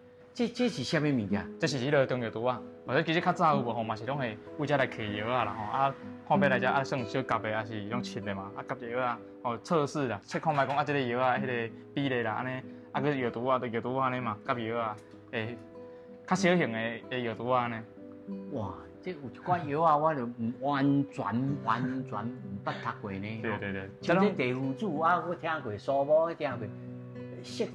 這是啥物物件？這是彼个中藥櫥仔。或者其實較早有無吼，嘛是攏會為遮來揢藥仔啦吼。啊，看欲來遮啊，算小夾的，抑是攏切的嘛。啊，夾藥仔，吼測試啦，測看覓講啊，這个藥仔彼个比例啦，按呢，啊，閣藥櫥仔，就藥櫥仔按呢嘛，夾藥仔，會較小型的藥櫥仔按呢。哇，這有一寡藥仔，我就毋完全完全毋捌讀過呢。對對對，像這地府子啊，我聽過，蘇某聽過，雪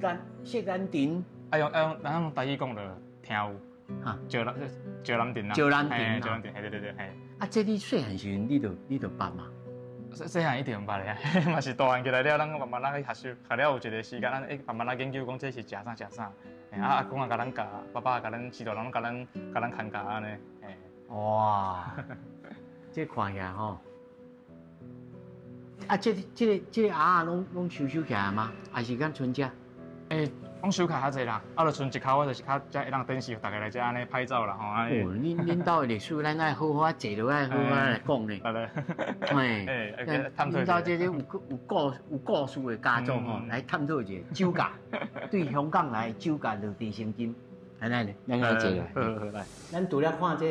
蘭甜。啊用啊用，咱用台語講就聽有。哈，石南石南镇啦，石南镇，石南镇，嘿对对对，嘿。啊，這你細漢時陣，你就捌嘛？細細漢一定捌的，嘛是大漢起來了，咱慢慢仔去學習，學了有一個時間，咱會慢慢仔研究講這是食啥食啥。啊，阿公也共咱教，爸爸也共咱指導，攏共咱共咱牽教按呢。哇，這看起來吼，啊，這個鴨仔攏收起來嗎？還是敢賰食？欸，攏收起較濟啦，啊，就賰一跤，我就是較才會當展示，大家來遮按呢拍照啦吼。哦，恁兜的歷史，咱愛好好啊坐落來，好好來講呢。來來。欸，恁兜這個有故事的家族吼，來探討一下酒窖，對香港來酒窖落地生金。來來，咱來坐來。好好來。咱除了看這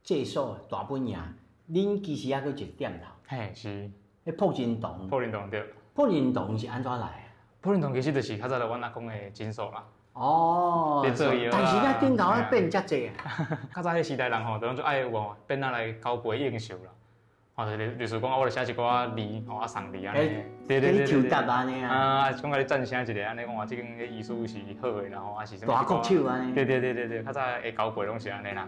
這所大本營，恁其實猶閣有一個店頭。嘿，是。彼朴仁堂。朴仁堂對。朴仁堂是按怎來的？朴仁堂其實就是較早就阮阿公的診所啦。哦，咧做藥但是遐頂頭遐變遮濟啊。較早彼時代人吼，就攏足愛有變仔來交杯應酬啦。吼，就是類似講啊，我著寫一寡字，吼啊送禮按呢。對對對對。抽答按呢啊。啊，講共你讚聲一下按呢，講哇，這間的醫術是好的啦，吼，啊是啥物。大國手按呢。對對對對對，較早的交杯攏是按呢啦。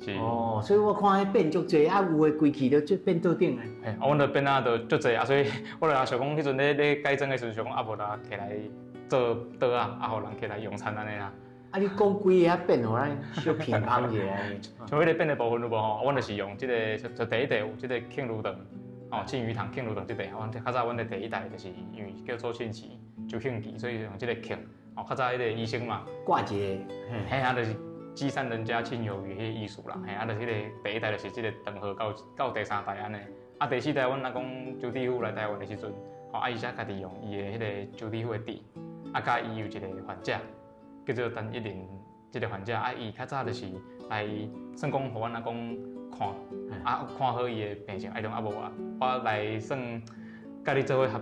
是。哦，所以我看彼變足濟，啊有的規氣都變桌頂的。嘿，啊，阮就變啊，就足濟啊，所以我就想講，彼陣咧咧改裝的時陣，想講啊，無就提來做桌仔，啊，予人起來用餐按呢啦。啊，你講規个變，予咱小品芳一下。像彼个變的部分有無吼？阮就是用這个，就第一代有這个慶如堂，哦，慶餘堂、慶如堂這塊，阮較早阮的第一代就是因為叫周慶祺、周慶祺，所以用這个慶。哦，較早彼個醫生嘛，掛一个，嘿，啊，就是積善人家慶有餘彼个意思啦，嘿，啊，就是彼个第一代就是這个長號到第三代按呢。啊，第四代阮阿公周志富來台灣的時陣，吼，啊，伊才家己用伊的彼个周志富的字，啊，佮伊有一個患者叫做陳一林，這個患者，啊，伊較早就是來算講，予阮阿公看，啊，看好伊的病情，啊，伊講啊無啊，我來算佮你做伙合，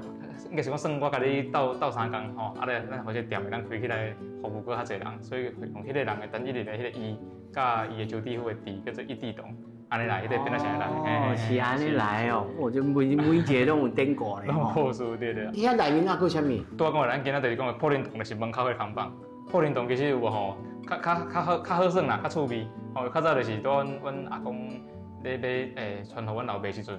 應該是講算我共你鬥鬥相共吼，啊咧，咱予這店會當開起來，服務閣較濟人，所以用彼個人的陳一林的彼個伊，佮伊的周志富的字，叫做一志堂，按呢來，彼個變做啥來？哦，是按呢來哦，哦，這每每一個攏有典故咧。攏有故事對對。伊遐內面猶閣有啥物？拄仔講的，咱今仔就是講的朴仁堂，就是門口彼个空房。朴仁堂其實有無吼，較好耍啦，較趣味。吼，較早就是拄阮阿公咧欲傳予阮老爸時陣，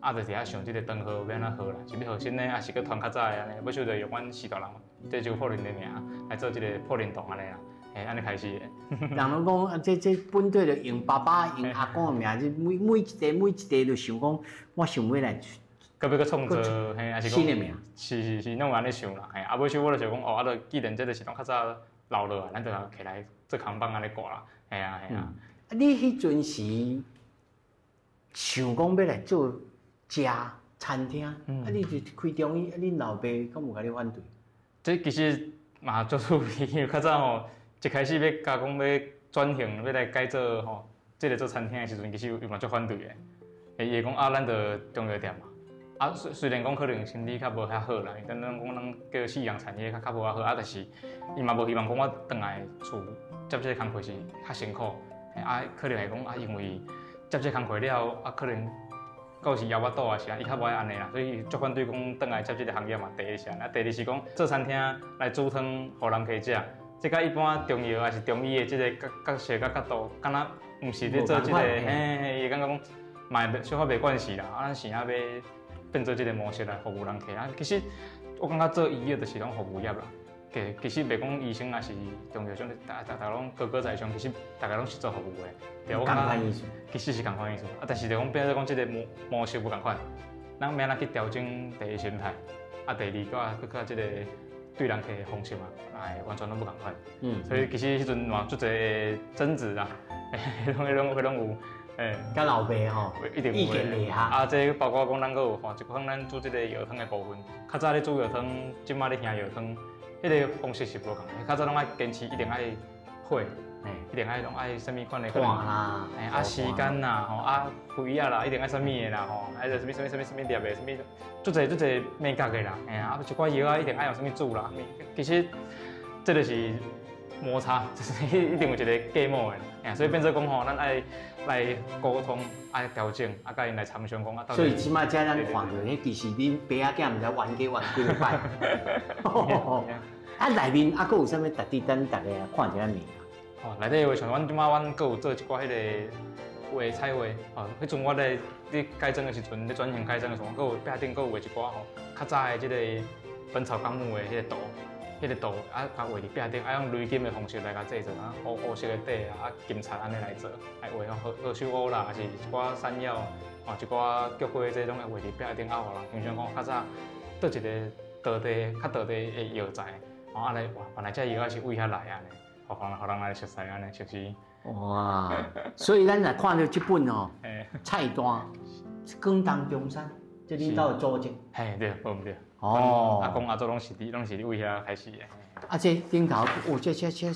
啊，就是遐想這个堂號欲按怎號啦，是欲號新的，抑是閣傳較早的按呢？尾數就用阮四大人這周朴仁的名來做這个朴仁堂按呢啦，嘿，按呢開始的。人攏講啊，這本底就用爸爸用阿公的名，這每一個就想講，我想欲來。閣欲閣創造，嘿，抑是講新的名？是是是，攏有按呢想啦，嘿，啊，尾數我就想講，哦，啊，就既然這個是攏較早留落來，咱就提來做空房按呢掛啦，嘿啊嘿啊。啊，你彼陣時想講欲來做食餐廳，啊，你就開中醫，啊，恁老爸敢有共你反對？這其實嘛足趣味，因為較早吼，一開始欲加講欲轉型，欲來改做吼，這個做餐廳的時陣，其實伊嘛足反對的。伊會講啊，咱就中藥店嘛。啊，雖然講可能生理較無遐好啦，因為咱講咱叫夕陽產業較無遐好，啊，但是伊嘛無希望講我轉來厝接這個工課是較辛苦，啊，可能會講啊，因為接這個工課了，啊，可能到時枵腹肚啊是啊，伊較無愛按呢啦，所以足反對講轉來接這個行業嘛。第一是按呢，啊，第二是講做餐廳來煮湯予人客食，這佮一般中藥抑是中醫的這個角色佮角度，敢若毋是咧做這個，嘿嘿，伊會感覺講嘛會小可袂慣勢啦，啊，咱是按欲變做這個模式來服務人客啊，其實我感覺做醫藥就是攏服務業啦。其實袂講醫生抑是中藥，逐逐攏高高在上，其實逐家攏是做服務的。對，我感覺其實是仝款意思。啊，但是就講變做講這個模式無仝款，咱欲按怎去調整第一心態，啊，第二閣閣這個對人客的方式嘛，哎，完全攏無仝款。所以其實彼陣嘛足濟的爭執啊，彼攏有。欸，佮老爸吼，一定意見袂合。啊，這包括講咱閣有吼，一款咱煮這個藥湯的部分，較早咧煮藥湯，這馬咧兄藥湯，彼個方式是無仝的。較早攏愛堅持，一定愛火，一定愛攏愛啥物款的。炭啦，欸，啊時間啦，吼啊肥仔啦，一定愛啥物的啦，吼，啊啥物啥物啥物啥物粒的，啥物，足濟足濟眉角的啦，嘿啊，一寡藥仔一定愛用啥物煮啦，其實這就是摩擦，就是一定有一個隔膜的，嘿，所以變做講吼，咱愛來溝通，愛調整，啊，佮𪜶來參詳講啊。所以這馬遮咱看著，彼其實恁爸仔囝毋知冤家冤幾擺。啊，內面啊，閣有啥物值得咱逐家看一下物件？吼，内底话像阮这马阮阁有做一寡彼个画彩画，吼，彼阵我咧咧改装的时阵，咧转型改装的时阵，阁有壁顶阁有画一寡吼，较早的这个《本草纲目》的彼个图，彼个图啊，共画伫壁顶，啊用垒金的方式来共制作啊，乌乌色的底啊，啊金漆按呢来做，来画吼何何首乌啦，抑是一寡山药，吼一寡菊花这拢会画伫壁顶，啊，予人欣赏讲较早佗一个道地较道地的药材，吼按呢哇，原来这药仔是为遐来按呢，予人予人来熟似按呢熟悉。哇，所以咱若看著这本哦，菜单，广东中山，这恁兜的祖籍。嘿，对，无毋对。哦。阿公阿祖拢是为遐开始的。啊，这顶头，哦，这是。这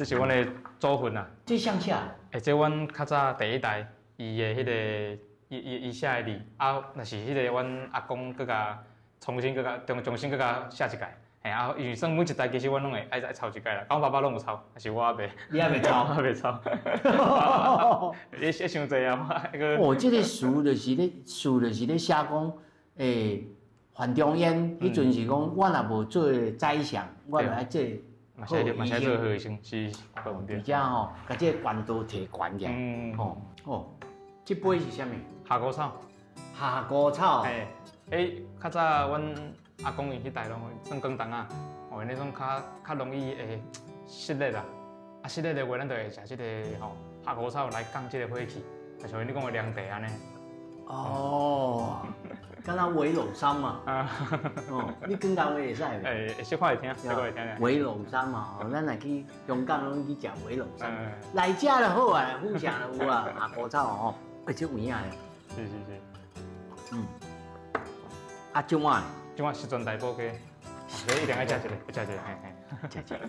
是阮的祖训啊。这啥写？欸，这阮较早第一代，伊的彼个，伊伊伊写的字，啊，若是彼个阮阿公阁共重新阁共重重新阁共写一届。嘿啊，因为算每一代其实阮拢会爱爱抄一届啦，阮爸爸拢有抄，但是我犹未。你犹未抄？我犹未抄。你写伤济啊！我个。哦，这个词就是咧，词就是咧写讲，欸，范仲淹彼阵是讲，我若无做宰相，我就爱做好医生。做好医生是，而且吼，共这个官都提悬起来。嗯。哦哦，这杯是啥物？夏枯草。夏枯草。嘿，欸，较早阮阿公𪜶彼代拢算广东仔，哦，𪜶彼种较较容易会湿热啦。啊，湿热的话，咱就会食这个吼夏枯草来降这个火气，就像你讲的凉茶按呢。哦，敢若围龙山嘛。啊。哦，你广东话会使袂？欸，会小可会听，小可会听。围龙山嘛，哦，咱若去香港拢去食围龙山。来遮就好啊，府城就有啊，夏枯草吼，欸，这有影的。是是是。嗯。啊，这碗。这碗十全大补鸡，所以一定爱食一个，食一个，嘿嘿，食一个。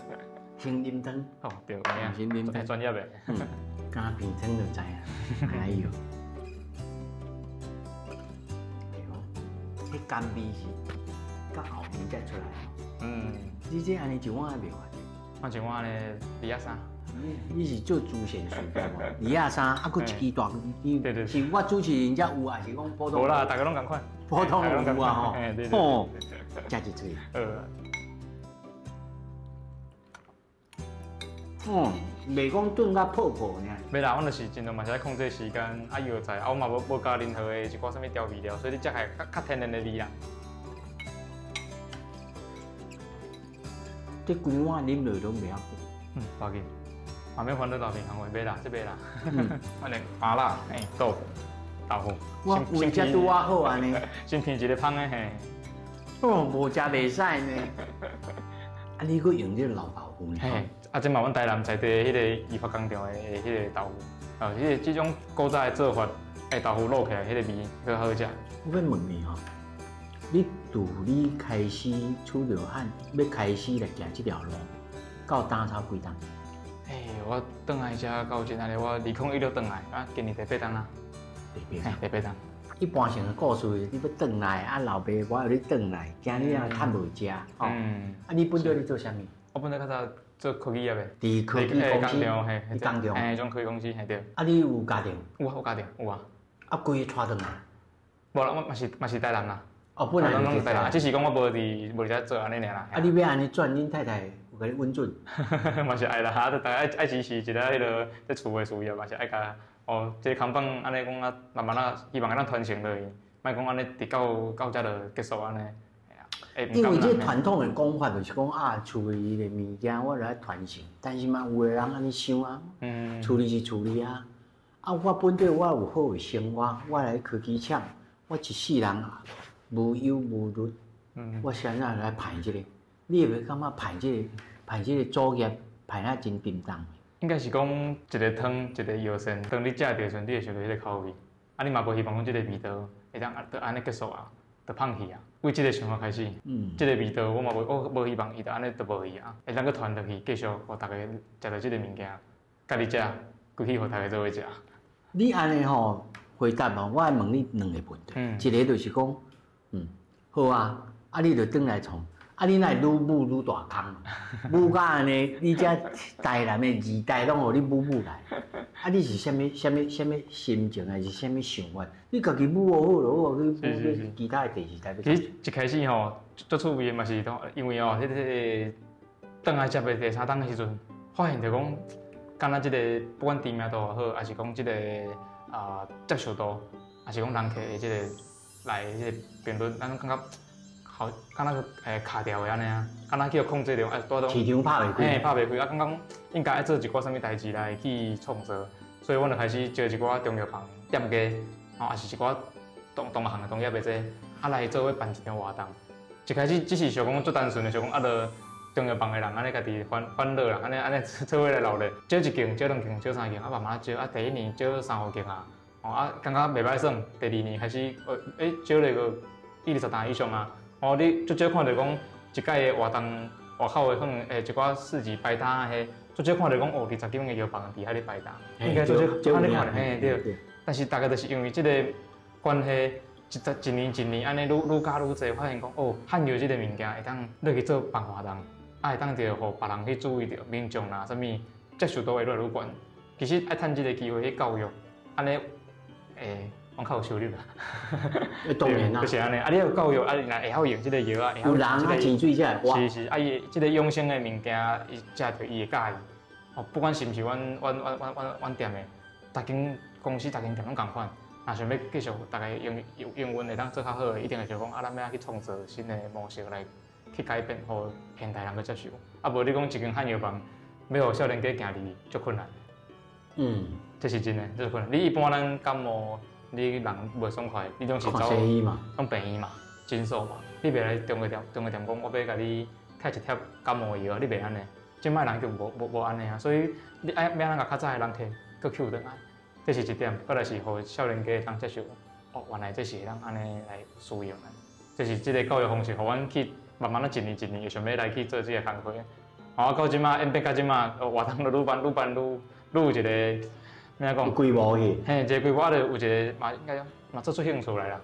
先啉汤。哦，对，先啉汤，专业的。嗯，加片汤就知啊。哎呦，哎呦，彼甘味是到后面才出来。嗯。你这按呢一碗也袂偌济？我一碗呢二仔三。你是做慈善事业无？二仔三，啊，阁一支大对对。是我主持人才有，还是讲普通？无啦，逐家拢仝款。普通有啊吼，哦，食一喙。嗯，袂讲炖甲泡泡尔。袂啦，阮就是尽量嘛是爱控制时间，啊药材，啊我嘛无无加任何的一寡啥物调味料，所以你食起来较较天然的味啦。这规碗啉落拢袂晓紧。嗯，无要紧，嘛免烦恼老平行话，袂啦，这袂啦。按呢芭乐，欸，豆腐。豆腐，我胃才拄仔好按呢，先添一个芳的嘿。哦，无食袂使呢。啊，你阁用这个老豆腐呢？嘿，啊，这嘛阮台南在地彼个研发工厂的彼个豆腐，啊，彼个这种古早的做法，欸，豆腐卤起来彼个味阁好食。我欲问你吼，你自你开始出著汉，欲开始来行这条路，到今才几冬？欸，我转来遮到今按呢，我2016转来，啊，今年第八冬啊。第八冬。一般性的故事，你欲转来，啊，老爸我予你转来，惊你啊趁无食，吼。嗯。啊，你本来咧做啥物？我本来较早做科技业的。伫科技公司。嘿，工厂。嘿，种科技公司，嘿对。啊，你有家庭？有啊，有家庭，有啊。啊，规个带转来？无啦，我嘛是台南啦。哦，本来拢是台南，只是讲我无伫遮做按呢尔啦。啊，你欲按呢转，恁太太有共你允准？嘛是爱啦，啊，逐家爱爱支持一下彼个这厝的事业，嘛是爱共。哦，这个工坊按呢讲啊，慢慢仔，希望会当传承落去，莫讲按呢直到到遮就结束按呢。因为这传统的讲法就是讲啊，厝里的物件我就爱传承，但是嘛，有的人按呢想啊，厝里是厝里啊，啊，我本底我有好的生活，我来科技厂，我一世人无忧无虑，我啥怎来歹这个？你会袂感觉歹这个歹这个祖业歹啊真沉重？应该是讲一个汤，一个药膳，当你食著的时阵，你会想著彼个口味，啊，你嘛无希望讲这个味道会当就按呢结束啊，就放弃啊。为这个想法开始，这个味道我嘛无，我无希望伊就按呢就无去啊，会当阁传落去，继续予大家食著这个物件，家己食，规气予大家做伙食。你按呢吼回答吼，我爱问你两个问题，一个就是讲，好啊，啊你就转来创。啊！你若会愈舞愈大空，舞甲按呢，你这台南的二代拢予你舞舞来。啊！你是啥物啥物啥物心情，还是啥物想法？你家己舞好就好，去舞去其他的电视台。其实一开始吼，足趣味的嘛是，因为哦，彼个转来接的第三冬的时阵，发现著讲，敢若這个不管知名度也好，抑是講這个接受度，抑是講人客的這个來的這个頻率，咱攏感覺好，敢若卡掉的按呢啊，敢若去予控制著，啊，拄市場拍袂開，嘿，拍袂開，啊，感覺應該愛做一寡啥物代誌來去創造，所以阮就開始招一寡中藥房店家，吼，抑是一寡同同行的同業的這，啊來做伙辦一場活動。一開始只是想講足單純的想講啊，著中藥房的人按呢家己歡歡樂啦，按呢按呢做伙來鬧熱，招一間，招兩間，招三間，啊慢慢招，啊第一年招三五間啊，哦啊感覺袂歹耍，第二年開始，招了個20單以上啊，哦你足少看著講一擺的活動外口的可能一寡市集擺攤啊，彼足少看著講哦20間的藥房佇遐咧擺攤，應該足少按呢看，嘿對，但是大概就是因為這個關係。一年一年按呢愈愈加愈濟，發現講哦，漢藥這个物件會當落去做辦活動，啊會當著予別人去注意著，民眾啦啥物接受度會愈來愈懸。其實愛趁這个機會去教育，按呢阮較有收入啦。當然啦，就是按呢，啊你有教育，啊若會曉用這个藥啊，有人啊錢水才會活。是是，啊伊這个養生的物件，伊食著伊會佮意。哦，不管是毋是阮店的，逐間公司逐間店攏仝款。若想欲繼續逐家營營運會當做較好的，一定會想講啊，咱欲按怎去創造新的模式來去改變，予現代人去接受。啊，無你講一間漢藥房欲予少年家行入去，足困難。這是真的，足困難。你一般咱感冒，你人袂爽快，你總是走西醫嘛，攏病院嘛，診所嘛，你袂來中藥店，中藥店講我欲共你開一帖感冒藥，你袂按呢。這擺人就無無無按呢啊，所以你愛欲按怎共較早的人客閣抾轉來。這是一點，閣來是予少年家會當接受。哦，原來這是會當按呢來使用的。這是這个教育方式，予阮去慢慢仔一年一年會想欲來去做這个工課。啊，到這擺演變到這擺，活動就愈辦愈辦愈愈有一个，欲按怎講？規模去。嘿，一个規模啊，就有一个嘛，應該嘛做出興趣來啦。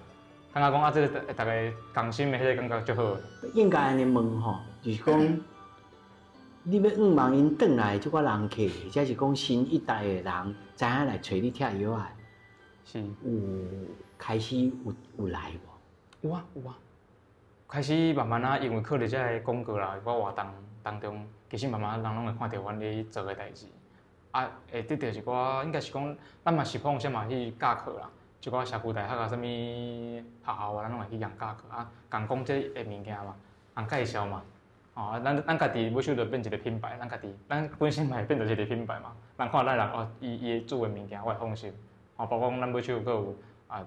感覺講啊，這个逐家共心的彼个感覺足好。應該按呢問吼，就是講，你欲向望𪜶轉來這寡人客，或者是講新一代的人，知影來揣你拆藥仔，是有開始有來無？有啊有啊，開始慢慢仔，因為靠佇這个廣告啦，一寡活動當中，其實慢慢人攏會看著阮咧做的代誌，啊，會得著一寡，應該是講，咱嘛是放啥嘛去教課啦，一寡社區大學啊，啥物學校啊，咱攏會去共教課啊，共講這个物件嘛，共介紹嘛。哦，咱家己尾數就變一个品牌，咱家己，咱本身嘛會變做一个品牌嘛。人看咱人哦，伊伊煮的物件，我會放心。哦，包括講咱尾手閣有啊，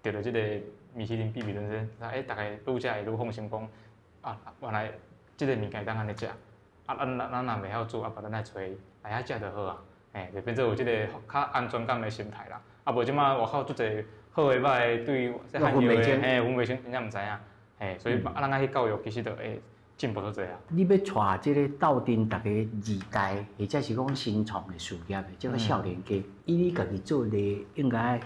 得著這个米其林必比登，欸，逐家愈食會愈放心講，啊，原來這个物件會當按呢食。啊，咱咱若袂曉煮，啊，無咱來揣來遐食就好啊。嘿，就變做有這个較安全感的心態啦。啊，無這擺外口足濟好的歹的對這漢藥的，嘿，分袂清，真正毋知影。嘿，所以啊，咱愛去教育，其實就會進步足濟啊！你欲帶這个鬥陣逐家二代，或者是講新創的事業的這个少年家，以你家己做例，應該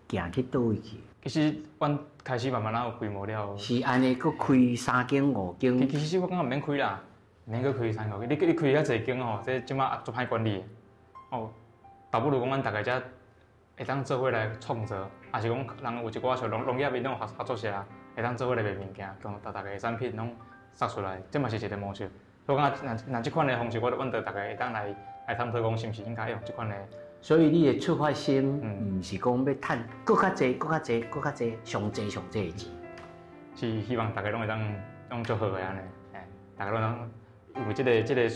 行去佗位去？其實，阮開始慢慢仔有規模了。是按呢，閣開三間五間。其實我感覺毋免開啦，毋免閣開三五間。你你開遐濟間吼，這這擺足歹管理的。哦，倒不如講阮逐家遮會當做伙來創造，抑是講人有一寡像農農業𪜶攏合作社，會當做伙來賣物件，將逐逐个產品攏殺出來，這嘛是一个模式。所以我感覺，若若這款的方式，我阮著逐家會當來來探討講，是毋是應該用這款的。所以你的出發心，毋是講欲趁閣較濟、閣較濟、閣較濟、上濟上濟的錢，是希望逐家攏會當攏足好的按呢，嘿，逐家攏當因為這个這个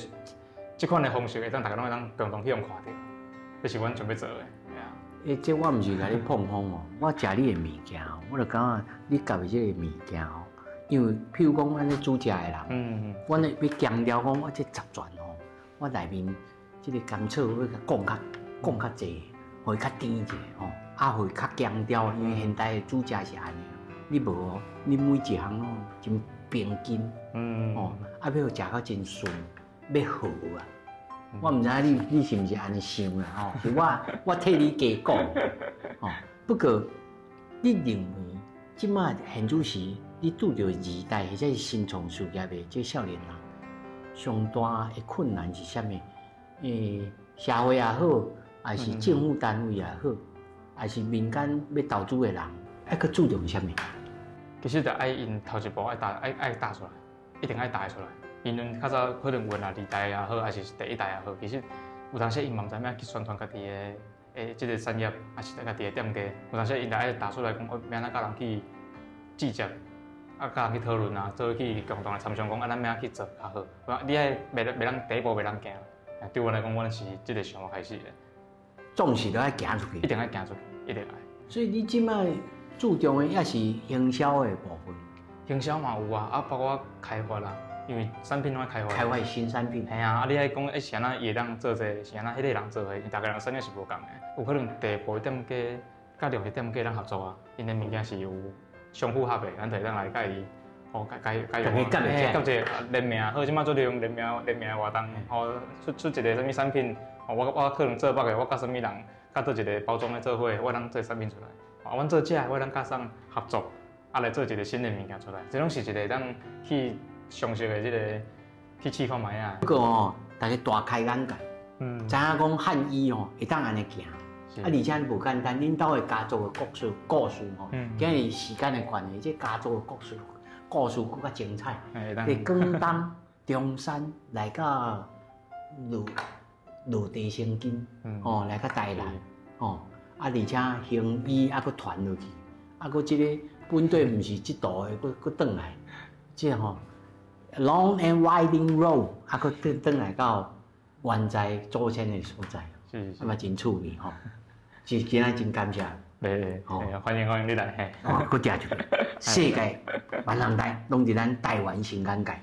這款的方式，會當逐家攏會當共同去予看著，這是阮想欲做的，嘿啊。欸，這我毋是共你膨風哦，我食你的物件，我就感覺你夾的這个物件哦。因為譬如講，阮咧煮食的人，阮咧欲強調講，我這十全吼，我內面這个甘草欲共講較講較濟，予伊較甜者吼，啊，予伊較強調，因為現代的煮食是按呢，你無哦，你每一項攏真平均，哦，啊，欲予食到真順，欲好啊，我毋知影你你是毋是按呢想啦吼，是我我替你加講，吼，不過你認為這擺現此時？你拄著二代或者是新創事業的這少年人，上大的困難是啥物？欸，社會也好，抑是政府單位也好，抑是民間欲投資的人，愛閣注重啥物？其實就愛𪜶頭一步愛踏愛愛踏出來，一定愛踏出來。因為較早可能阮啊二代也好，抑是第一代也好，其實有當時𪜶嘛毋知欲去宣傳家己的的這個產業，抑是家己的店家。有當時𪜶就愛打出來講，欲按怎佮人去計較，啊，佮人去討論啊，做伙去共同來參詳講，啊，咱欲按怎去做較好。你愛袂袂當第一步袂當行。對阮來講，阮是這個想法開始的。總是都愛行出去，一定愛行出去，一定愛。所以你這擺注重的也是行銷的部分。行銷嘛有啊，啊，包括開發啦，因為產品攏愛開發。開發新產品。嘿啊，啊，你愛講，欸，是按怎伊會當做這個，是按怎彼個人做的，逐个人產業是無仝的。有可能地部店家佮兩個店家當合作啊，𪜶的物件是有相符合的，咱就會當來佮伊，哦，佮佮佮用，結一個聯名，好，這擺做利用聯名聯名活動，吼，出出一個啥物產品，吼，我我可能做別个，我佮啥物人，佮做一個包裝的做伙，我通做產品出來。啊，阮做這个，我通佮啥合作，啊來做一個新的物件出來，這攏是一個會當去嘗試的這個去試看覓啊。這個哦，大家大開眼界，知影講漢醫吼會當按呢行，啊，而且無簡單，恁兜的家族的故事故事吼，今日時間的關係，這家族的故事故事閣較精彩。佇廣東中山來到落落地生根，吼來到台南，吼啊，而且行醫啊，閣傳落去，啊，閣這個本底毋是這途的，閣閣轉來，這吼 long and winding road，啊，閣轉轉來到原在祖先的所在，啊嘛真趣味吼，是今仔真感謝，對，吼，歡迎歡迎你來，哦，閣食一個，世界萬人台攏佇咱台灣新眼界。